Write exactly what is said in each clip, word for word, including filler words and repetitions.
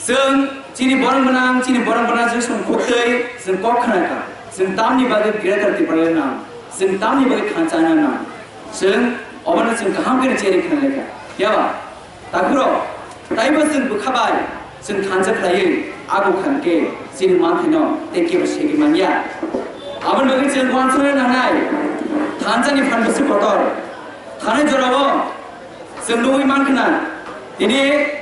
Chwng chini borok gwnang, chini borok gwnang chwng song khuktwi chwng kok khna kha. Chwng tamni bagwi Greater Tipraland nang, chwng tamni bagwi thansa nang. Chwng obono chwng kaham khe cherwi khna lai kha. Yaba, takhuro, taibo chwng bwkha bai chwng thansa khlaiwi abo khan khe chini manthaino tei kebo segwi manya. Aboni bagwi chwng uansukna nangnai thansani phan bwswk kotor. Thanai jorao chwng nugwi mankha na, tini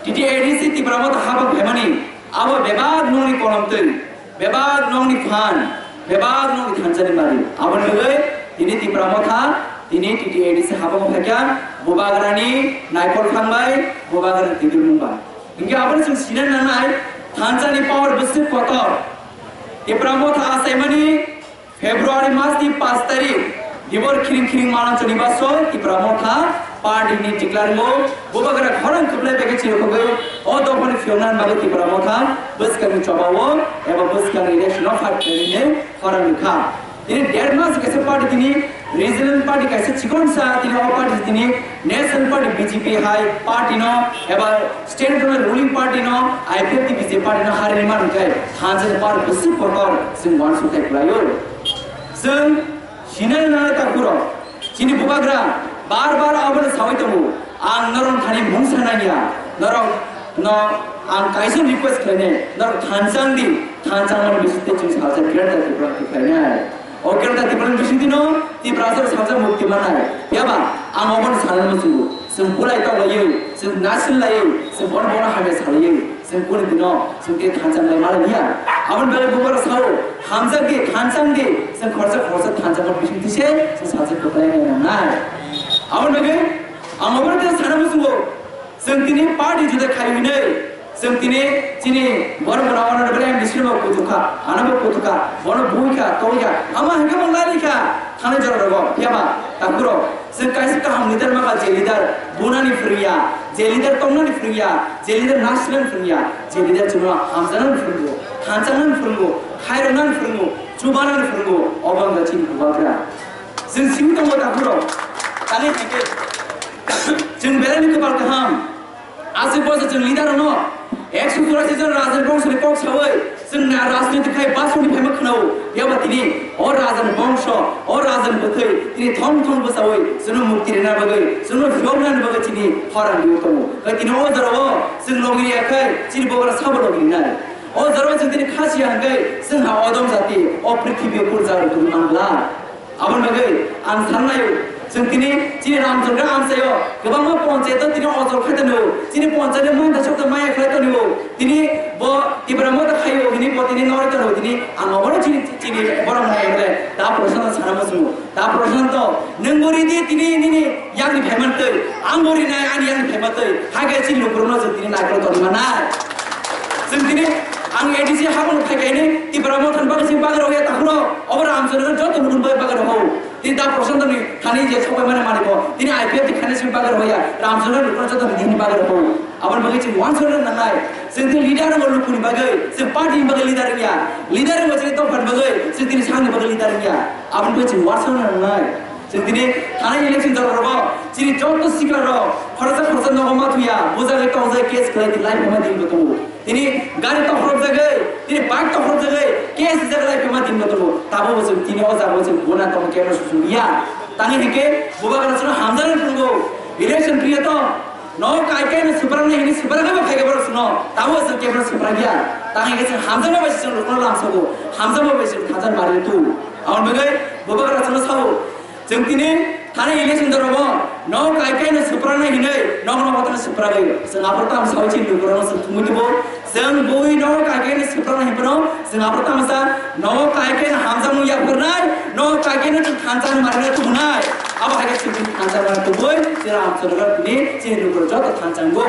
T T A D C Tipra Motha habang phaimani abo bebak nokni kolomtwi, bebak nokni phan, bebak nokni thansani mari. Aboni bagwi tini Tipra Motha, tini T T A D C habang phaikha, Bubagrani naikol phang bai, Bubagrani tigir mung bai. Hinkhe aboni chwng sina nangnai, thansani power bwswk kotor. Tipra Motha achaimani February mas ni paanch tarik, dibor khiring khiring manang choni baso Tipra Motha party ni declare mo Bubagra khorang kwplai beke chirokogwi o dophani phiyokna bagwi Tipra Motha bwskangni chobao eba bwskangni election o fight khlainani khorang kha. Tini der mas kaisa party tini regional party kaisa chikon sa tini o party tini national party B J P hai party no eba state level ruling party no I P F T B J P party no harini man kai hanjani par bwswk kotor sing wan su kai klaio. Chwng sinai nai ta khuro. Chini Bubagra bar bar abono sawi tongo. Ang norok thani mung sananya. Norok no ang kaisa request khlainai. Norok thanchang di. Thanchang man bisite chwng salsa Greater Tripura khlainai. O Greater Tripura bisite no Tiprasa salsa mukti manai. Yaba ang obono sanani muchungo. Chwng bulai tong laiwi, chwng nasil laiwi, chwng bono bono hamya salaiwi. Chwng kuni dino, chwng khe thansa lai mala niya. Aboni bagwi bubar sao, hamjak di, thansa di, chwng khorsa khorsa thansa kok bising tise, chwng sajak kok lai nai nai. Aboni bagwi, ang obar khe sana musugo, chwng tini party juda khai hinwi, chwng tini chini bor mona wana bagwi M D C no kutukha, ano bo kutukha, bono buikha, toikha, ama hingke mo lai kha, thani jora rogo, yaba, takuro, chwng kaisa kaham leader maka je leader, bunani phwrwngya, je leader tongnani phwrwngya, je leader nasinani phwrwngya, je leader chwngno hamjaknani phwrwngo, thanjaknani phwrwngo, khairoknani phwrwngo, chubanani phwrwngo, obo wngkha chini bubagra. Chwng simi tongo takhurok, tani hwnkhe chwng belai ni kwpal kaham. Aswk boso chwng leader no ekso churasi jon raja ni bongso ni kok sawi chwng na rajniti khai basoni phaima khwnao. Yaba tini o raja ni bongso, o raja ni bwthwi tini thong thong bwsawi chwngno mukti rina bagwi, chwngno phiyokna bagwi chini khorang liu tongo. Kai tini o jora o chwng logi ya khai chini bogra sabo logi nai. O jora o chwng tini khasi ya hwnkhe chwng ha odom jati, o prithibi o kurja rw tongwi man glak. Aboni bagwi ang sannaio, chwng tini chini Ramchandra amchaio kwbangma ponchayato tini ojol khai tongo, chini ponchayatni mantha sokto maya khlai tongo, tini bo Tipra Motha khaio hini bo tini noroi tongo, tini ang obono chini, chini borok maya khlai da Prashanto sana muchungo, da Prashanto nwng bo ridi tini nini yakni phaimantwi, ang bo rinai ani yakni phaimantwi, hai khe chini lukurokno chwng tini naikolwi tongwi mannai. Chwng tini ang A D C habuno phai khe ni Tipra Mothani bagwi chini bagwi rok ya takhuro, obo Ramchandra joto lukurokni bagwi bagwi rok. Tini da Prashanto ni thani je sobai mani mani bo. Tini I P F ni thani simi bagwi rwya. Ramchandra ni joto ni dini bagwi rw. Aboni bagwi chini uansukna nangnai. Chwng tini leader rw lukuni bagwi. Chwng party ni bagwi leader wngya. Leader rw chini tongphani bagwi. Chwng tini sangni bagwi leader wngya. Aboni bagwi chini uansukna nangnai. Chwng tini thani election jora rogo. Chini joto sikla rok. Khoroksa khoroksa nogo ma thuya. Bujagwi tongjagwi case khlai tini life ma din bo tongo. Tini gari tokhorok jagwi, tini bike tokhorok jagwi, case rijak lai phema din no tongo. Tabo bo chwng tini o jaga o chwng bona tong kebo susung ya. Tani hike bubagra chwng hamjak phungo. Election priya to no kai kai no siprak nai hini siprak nai bo khai borok chwng no. Tabo chwng kebo siprak ya. Tani hike chwng hamjak bai chwng rukno lamsogo. Hamjak bai chwng thajar mari tu. Aboni bagwi bubagra chwng sao. Chwng tini thani election jorogo no kai kai no sipraknai hinwi, no no hotano siprakwi. Chwng aphuru tamo sawi chini lukurokno chwng thumwi tubu. Chwng bui no kai kai no sipraknai hinphano chwng aphuru tamo sa no kai kai no hamjakmung yapharnai, no kai kai no chwng thansa no marinai tubunai. Abo hai khe chwng tini thansa no tubui, chwng Ramchandra tini chini lukurok joto thansa wngo.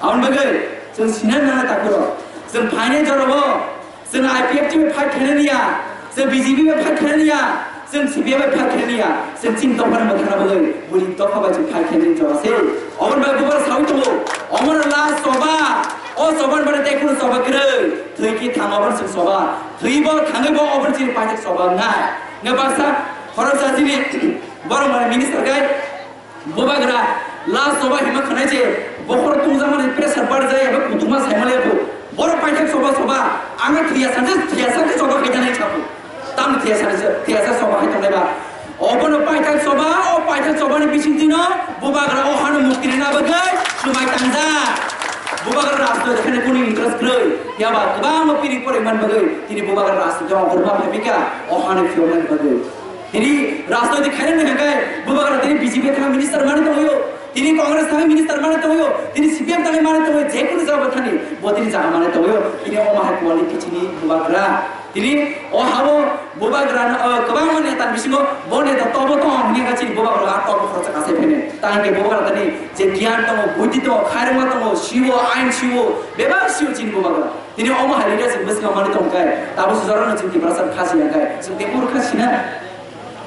Aboni bagwi chwng sinai nangnai takhuro. Chwng phainai jorogo Chwng I P F T bai fight khainani ya, chwng B J P bai fight khainani ya, chwng C P I bai fight khainani ya, chwng chini dopha ni mwthangna bagwi, buini dopha bai chwng fight khainani jora se. Oboni bai bubar sawi tongo, omono last choba, o choba ni bagwi tei kunu choba kwrwi, thwi ki thang obono chwng choba, thwi bo thangwi bo obono chini paithak choba wngnai. Nw baksa khoroksa chini borok mani minister kai, Bubagra last choba hima khwnai je bokhoro tungjakmani pressure barjak eba kuthuma saimali Thiyasa se, thiyasa se choba khai tanai chapo. Tam thiyasa se, thiyasa choba khai tanai ba. Obono paithak choba, o paithak chobani bisingtwino bubagra o hano mukti rina bagwi swmai tangjak. Bubagra rajnoiti khani kunu interest kwrwi. Phiya ba kwbangma piri porwi man bagwi tini bubagra rajnoiti ongkhorma phaipika o hano phiyoknani bagwi. Tini rajnoiti khairokni hwnkhe bubagra tini B J P thangwi minister mani tongwio, tini Congress thangwi minister mani tongwio, tini C P M thangwi mani tongwio, jekunu jaga thani bo tini jaga mani tongwio, tini omo hai quality chini bubagra. Tini o hao bubagra no, o, kwbangma neta bisingo bo neta tobo tong hwnwi kha chini bubagra a tobo khoroksa kasai phene. Tang khe bubagra tini je giyan tongo, buddhi tongo, khairokma tongo, siwo, ain siwo, bebak siwo chini bubagra. Tini omo hai leadership bwskango manwi tongkhe, tabuk se jorano chwng Tiprasa khasi ya khe, chwng tei oro khasi na.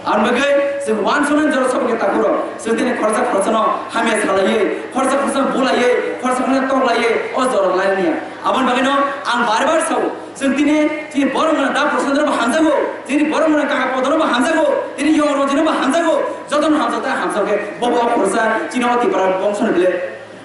Aboni bagwi chwng uansuknani jora sobo khe takhurok, chwng tini khoroksa khoroksano hamya salaiwi, khoroksa khoroksano bulaiwi, khoroksa khoroksano toklaiwi o jora lainiya. Aboni bagwino ang bar bar sao, chwng tini, tini borok mwnang da Prashantrano bo hamjago, tini borok mwnang kaka Podorono bo hamjago, tini yong Rojino bo hamjago, jotono hamjak ta hamjak khe bobo o khoroksa chini o Tipra bongsoni bwle.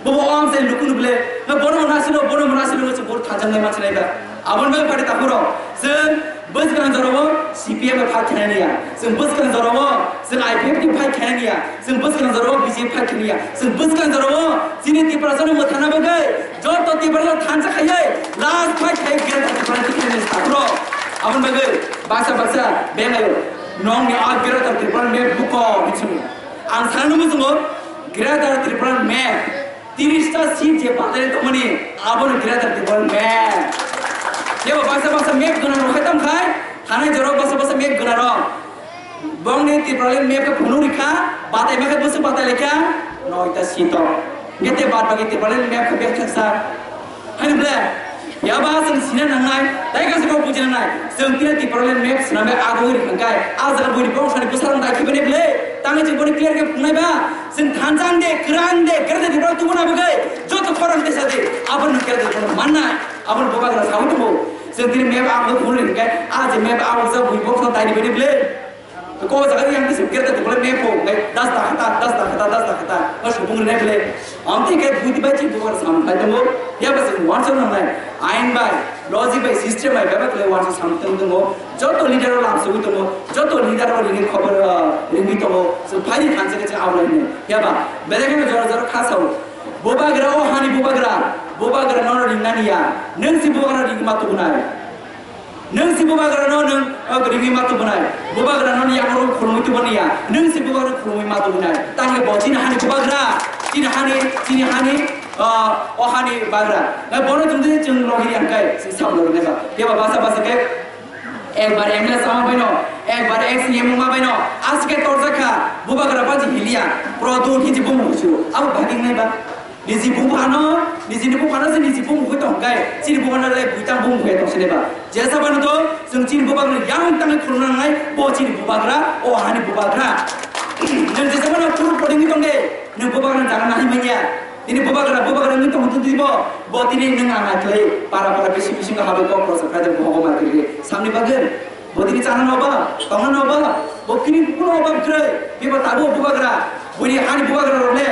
Bobo o amsai lukunu bwle, na bono mwnasilo, bono mwnasilo, chwng bohrok thanjaknai mansinai ba. Aboni bagwi phaidi takhurok, chwng bwskang jorao C P M bai fight khainani ya, chwng bwskang jorao chwng I P F ni fight khainani ya, chwng bwskang jorao B J P fight khainani ya, chwng bwskang jorao chini Tiprasano mwthana bagwi joto Tiprasa thansa khaiwi last fight khai Greater Tipraland tikhainani takhurok. Aboni bagwi baksa baksa bengayo nongni a Greater Tipraland map buko hinwi swngo. Ang sanani muchungo Greater Tipraland map Tiris ta seat je batai tongmani, abono Greater Tipraland map. Jebo baksa baksa map gwnang rok hai tong khai, thanai jorao baksa baksa map gwnang rok. Bongni Tipraland map khe phunuk rikha, batai ma khe bwswk batai laikha, noi ta seat o. Hingkhe te bad baki Tipraland map khe bek thaksa. Haino ble, yaba chwng sina nangnai, tai kaisa kok buji nangnai. Chwng tini Tipraland map swnamwi agwi rikha khai, a jaga buini bongsani bwsarok dai khibani ble, tangwi chwng boni clear khe phungnai ba. Chwng thansa de, kwran de, Greater Tripura tubuna bagwi joto khorang tesa de, abono Greater Tripura mannai, abono bubagra sawi tongo. Chwng tini map ang phunuk rikha khai, a je map ang jak bui box no tai ribani ble. Ko jaga yang tisi Greater Tripura map ko, ngai das da khata, das da khata, das da khata, ba subung rina ble. Amtwi khe buti bai chini bubagra sam khai tongo, ya ba chwng uansuk nangnai, ain bai, logic bai, system bai, bebak khlai uansuk sam tong tongo. Joto leader o lam sugwi tongo, joto leader o ringwi khobor, ah, ringwi tongo. Chwng phaidi thansa khe chwng aulai hino. Phiya ba, belai kheno jora jora kha sao. Bubagra o hani bubagra, bubagra nono ringnani ya. Nwng si bubagra ringwi ma tubunai. Nwng si bubagra no nwng, ah, ringwi ma tubunai. Bubagra nono yakro khulumwi tubuni ya. Nwng si bubagra khulumwi ma tubunai. Tangkhe bo chini hani bubagra, chini hani, chini hani, ah, o hani bagra. Na bono tungdi chwng logi yang kai, chwng sab logi neba. Phiya ba basa basa khe Ekbar M L A sama baino, ekbar ex M L A ma baino, aswk khe torjak kha, bubagra baji hilia, pro dul hinji bumung husu, abo bagwi nai ba. Niji buphano, niji ni buphano se niji bumung hui tong kai, chini buphano le buitang bumung hui tong sini ba. Jesa bano to, chwng chini bubagra yang tangwi khulumna nangnai, bo chini bubagra, o hani bubagra. Nwng jesa bano puru poding tong de, nwng bubagra jana nahi manya. Tini bubagra, bubagra wngwi tongtwtwi bo, bo tini nwng ang aklai para para bisi bisingo habai kok kosa khaijak bohogo ma tiri. Samni bagwi, bo tini chana no ba, tongna no ba, bo tini kuno ba kwrwi, biba tabuk bubagra, boni hani bubagra rok le,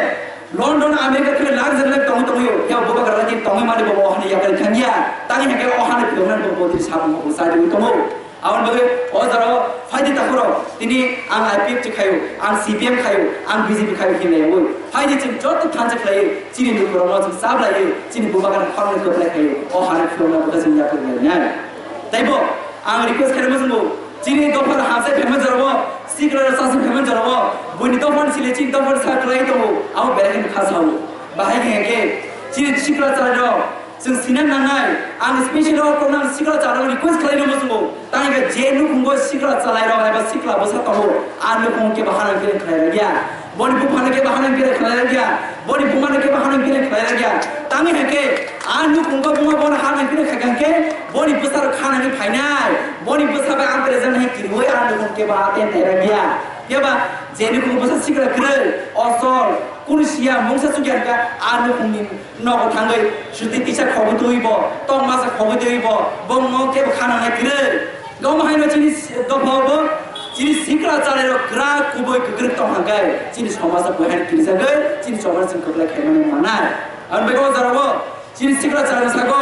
London, America tini luxury life tongwi tongwi, ya bubagra le tini tongwi mani bo, bo hani yakari thangya, tani hake o hani phiyoknani bo, bo tini sabung bo sajagwi tongo. Aboni bagwi o jorao phaidi takhurok, tini ang I P F T khaio, ang C P M khaio, ang B J P khaio hinwi layui. Phaidi chwng joto thansa khlaiwi, chini lukurokno chwng chablaiwi, chini bubagra khoroknwi kwplai khaio, o hani phiyokna bwkha chwng yapri lainai. Taibo ang request khairokma chwngo, chini dophano hamsai phaima jorao, sikla rok chasai phaima jorao, buini dophani sile chini dophani sa kwlai tongo, abo belai kheno kha sao. Bahai khe khe, chini sikla chalairok, Chwng sina nangnai, ang special o koknang sikla chalairok request khlai rwma chwngo. Tangkhe je nukhungo sikla chalairok eba sikla bwsa tongo, a nukhungo kebo hanang kire khlai rwya. Boni buphano kebo hanang kire khlai rwya. Boni bumano kebo hanang kire khlai rwya. Tangwi hake a nukhungo buma bono hanang kire khaikha khe boni bwsarok khanani phainai. Boni bwsa bai ang present hai kirwi a nukhung kebo a tenai rwya. Keba je nukhungo bwsa sikla kwrwi, osol, kunu siya mungsa chukya kha a nukhungni Nogo thangwi suti kisa khobwi twiwi bo, tong masa khobwi twiwi bo, bo mo kebo khana nai kwrwi. Gom haino chini s-, dophao bo, chini sikla chalairok kwrak kubui kwkrwk tong hangkai, chini somajsa buhaino kirijagwi, chini somajsa chwng kwplai khaimani manai. Ang bego jora bo, chini sikla chalairok sago,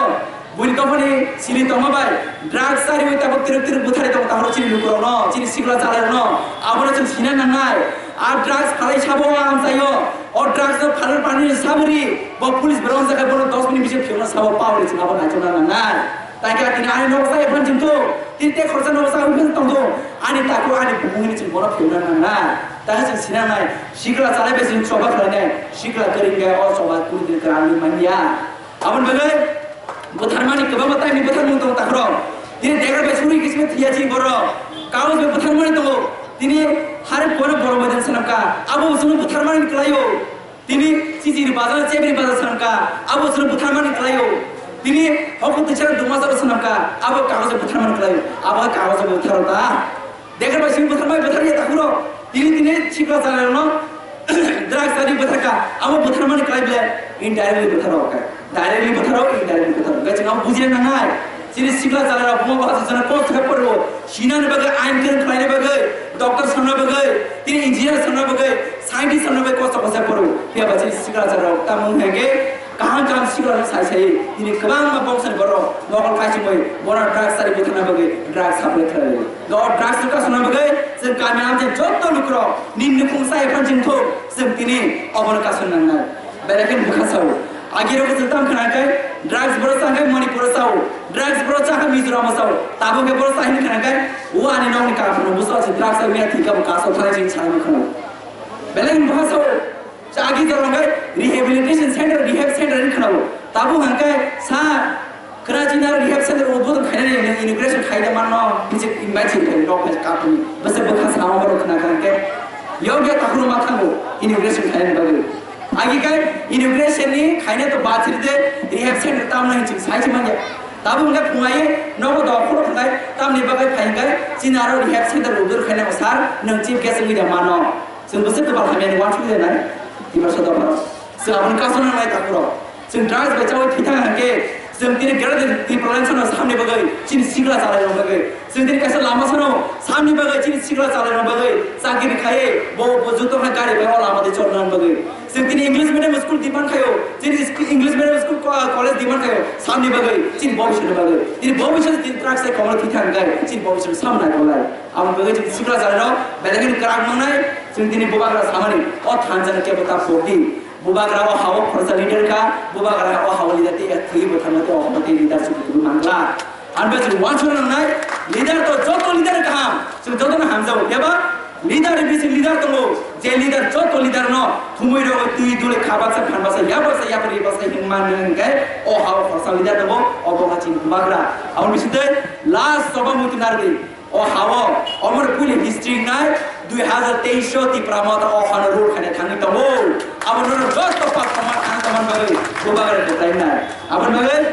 Buini dophani sini tongma bai drugs chariwi tabuk twrwk twrwk bwtharwi tongo, takhoro chini lukurokno, chini sikla chalairokno, abono chwng sina nangnai. A drugs phalai sabo o amchaio, o drugs no phalwi phalwi sabri, bo police borok wngjakha, bono dos minute bising phiyokno sabo power chwng abo naichomna nangnai. Tangkhe tini ani noksa ephang chwngthung, tini tei khorsa noksa ephang tongthung, ani takhuk ani bumung hwnwi chwng bono phiyokna nangnai. Tangkhe chwng sina nangnai, sikla chalai bai chwng choba khlainai, sikla kwrwngkhe o choba kuri kwrwngkhe ang nwi manya. Aboni bagwi bwtharmani kwbangma taini bwtharmung tongo takhorok. Tini degar bai suri kisme thiya chi borok. Kagoj bai bwtharmani tongo. Tini harip kono borok bai swnamkha. Abo chwngno bwtharmani kwlaio. Tini chichiri bazar, chebri bazar swnamkha. Abo chwngno bwtharmani kwlaio. Tini hokho twichara duma sabo swnamkha. Abo kagoj bai bwtharmani kwlaio. Abo kagoj bai bwtharo ta. Degar bai simi bwtharmai bwtharya takhuro. Tini tini sikla chalairokno drugs chari bwtharkha. Abo bwtharmani kwlai ble indirectly bwtharo kha. Directly bwtharo, indirectly bwtharo. Hwnkhe chwng abo bujina nangnai. Chini sikla chalairok buma bwsa jona kosto khe poro. Sinani bagwi, ain kwrwng khlaina bagwi, doctor sanna bagwi, tini engineer sanna bagwi, scientist sanna bagwi kosto khe poro. Phiya ba chini sikla chalairok tamo hwnkhe kaham kaham sikla sai sai tini kwbangma bongsani borok nokol kaichimwi bono drugs chari bwtharna bagwi drugs supply khlai. Go drugs no kasuna bagwi chwng kami amchai jotto lukurok nini nukhung sai phan chwng thung chwng tini obono kasuna nangnai. Belai khe bwkha sao. Agi rok chwng tam khna khe drugs borok chang khe Manipur o sao. Drugs borok chang khe Mizoram o sao. Tabuk khe borok chahini khna khe o ani nokni kaphuru buso se drugs o miya thika bo kaso thai chwng chai khna. Belai bwkha sao. Chagi jora hwnkhe rehabilitation center, rehab center hinwi khwnao. Tabuk hwnkhe sa Kharajina rehab center udbodhon khainani nwng inauguration khaida manno, bisi invite sini khaidi rok phai kapuni. Bese bwkha sama borok khna kha hwnkhe. Yokya takhuruma thango inauguration khainani bagwi. Agi kai inauguration ni khaina to bachiri de rehab center tamna hinching sai se manya. Tabuk hwnkhe phungai nogo dok khoro hwnkhe tamni bagwi phai hwnkhe chini aro rehab center udbodhon khaina sar nwng chief guest wngwi da mano. Chwng bwswk kwbal hamya ni uansuk ya nai, Tiprasa dopha. Chwng aboni kasuna nai takhurok. Chwng drugs bai chawi thwi thang hwnkhe, chwng tini Greater Tipraland sano samni bagwi, chini sikla chalairok bagwi. Chwng tini kaisa lama sano samni bagwi, chini sikla chalairok bagwi. Chakri khai, bo, bo juto hai gari bai o lama de chorna bagwi. Chwng tini English medium school demand khayo, chini sk-, English medium school ko-, college demand khayo, samni bagwi, chini bobiswt bagwi. Tini bobiswt tini drugs sai komo thwi thang hwnkhe, chini bobiswt sam nai bolai. Aboni bagwi chwng sikla chalairok belai kheno kwrak mangnai, chwng tini bubagra samani o thansa ni kebo ta pokdi. Bubagra o hao khoroksa leader kha, bubagra o hao leader tei thwi bo thangma tei o hao tei leader chwng twi mangla. Ani bagwi chwng uansukna nangnai, leader to joto leader kaham, chwng jotono hamjago. Phiya ba leader ni bising leader tongo, je leader joto leader no thumui rogwi twi duli kha baksa phan baksa ya baksa yapri baksa himma nang hwnkhe o hao khoroksa leader tongo, obo kha chini bubagra. Aboni bisingtwi last choba muitu narwgwi. O hao, omor puini history nai, dui hazar teis o Tipra Motha o hano rule khaina thangwi tongo. Abo nono joto pak sama thang tongmani bagwi, bubagra kwplai nai. Aboni bagwi,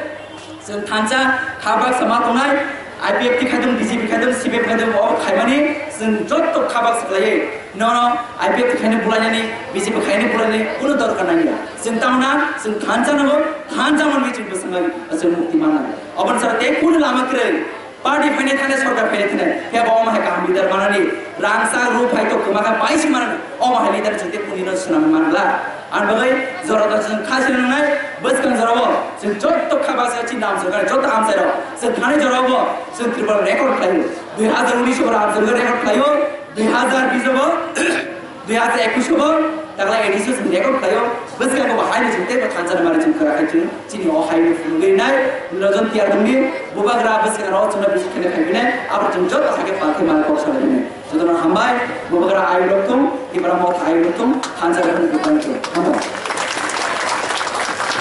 chwng thansa kha baksa ma tongnai, I P F T khaidong, B J P khaidong, C P M khaidong, o khaimani, chwng joto kha baksa khlaiwi. Nono I P F T khaina bulainani, B J P khaina bulainani, kuno dorkar nangya. Chwng tamna, chwng thansa nango, thansa manwi chwng bwswng bai, chwng mukti manna. Oboni sara tei kuno lama kwrwi. Party phainai thani, sorkar phainai thani, phiya bo omo hai kaham leader manani, rangchak rw phai to kwma kha pai se manani, omo hai leader chwng tei kuni no swnam manla. Ani bagwi jora da chwng kha se nwngnai, bwskang jora o chwng joto kha baksa chini amsarkar joto amchai rok chwng thani jora o chwng Tripura record khlaio, dui hazar unis o amsarkar record khlaio, dui hazar bis o dui hazar ekush o bo takla A D C o chwng record khlaio, bwskango bo hai ni chwng tei bo thansa ni mari chwng kwrak hai chwng chini o hai ni phunugwi nai, Niranjan Tiyar tongdi, bubagra bwskango chwngno bisi khene khai binai, abo chwng joto hai khe pal khe mari kok salai binai. Jotono hambai, bubagra ayuk rok thung, Tipra Motha ayuk rok thung, thansa rok thung, hambai.